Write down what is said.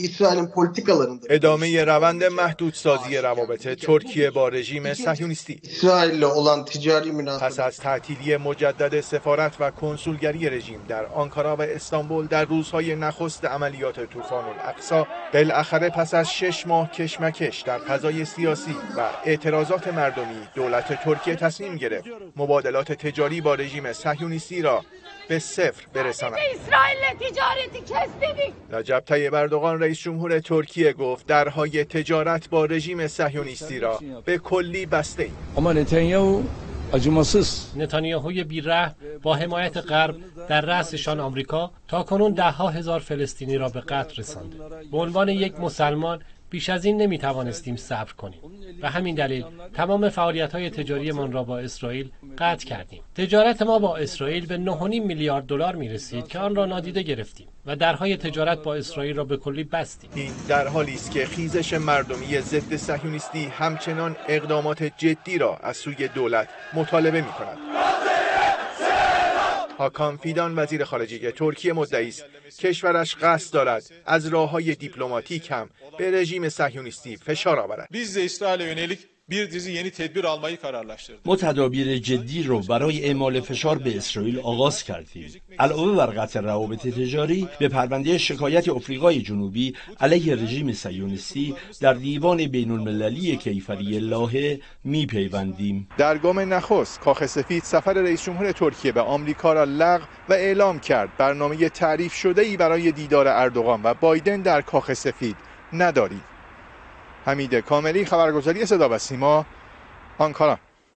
İsrail'in politikalarında ادامه روند محدودسازی روابط ترکیه با رژیم صهیونیستی. İsrail'le olan ticari پس münasebet از تعطیلی مجدد سفارت و کنسولگری رژیم در آنکارا و استانبول در روزهای نخست عملیات طوفان الاقصی، بالاخره پس از 6 ماه کشمکش در فضای سیاسی و اعتراضات مردمی، دولت ترکیه تصمیم گرفت مبادلات تجاری با رژیم صهیونیستی را به صفر برساند. İsrail'le ticareti kes dedik. رجب طیب اردوغان، رئیس جمهور ترکیه، گفت درهای تجارت با رژیم صهیونیستی را به کلی بسته ایم. Ama Netanyahu acımasız. نتانیاهوی بیرحم با حمایت غرب، در رأسشان آمریکا، تا کنون دهها هزار فلسطینی را به قتل رسانده. به عنوان یک مسلمان بیش از این نمی توانستیم صبر کنیم. به همین دلیل تمام فعالیت های تجاریمان را با اسرائیل قطع کردیم. تجارت ما با اسرائیل به 9.5 میلیارد دلار می رسید که آن را نادیده گرفتیم و درهای تجارت با اسرائیل را به کلی بستیم. این در حالی است که خیزش مردمی ضد صهیونیستی همچنان اقدامات جدی را از سوی دولت مطالبه می کند. هاکان فیدان، وزیر خارجه ترکیه، مدعی است کشورش قصد دارد از راههای دیپلماتیک هم به رژیم صهیونیستی فشار آورد. Biz de İsrail'e yönelik bir dizi yeni tedbir almayı kararlaştırdık. ما تدابیر جدی رو برای اعمال فشار به اسرائیل آغاز کردیم. علاوه بر قطع روابط تجاری، به پرونده شکایت آفریقای جنوبی علیه رژیم صهیونیستی در دیوان بین المللی کیفری لاهه میپیوندیم. در گام نخست، کاخ سفید سفر رئیس جمهور ترکیه به آمریکا را لغو و اعلام کرد برنامه تعریف شده ای برای دیدار اردوغان و بایدن در کاخ سفید نداریم. حمید کاملی، خبرگزاری صدا و سیما، آنکارا.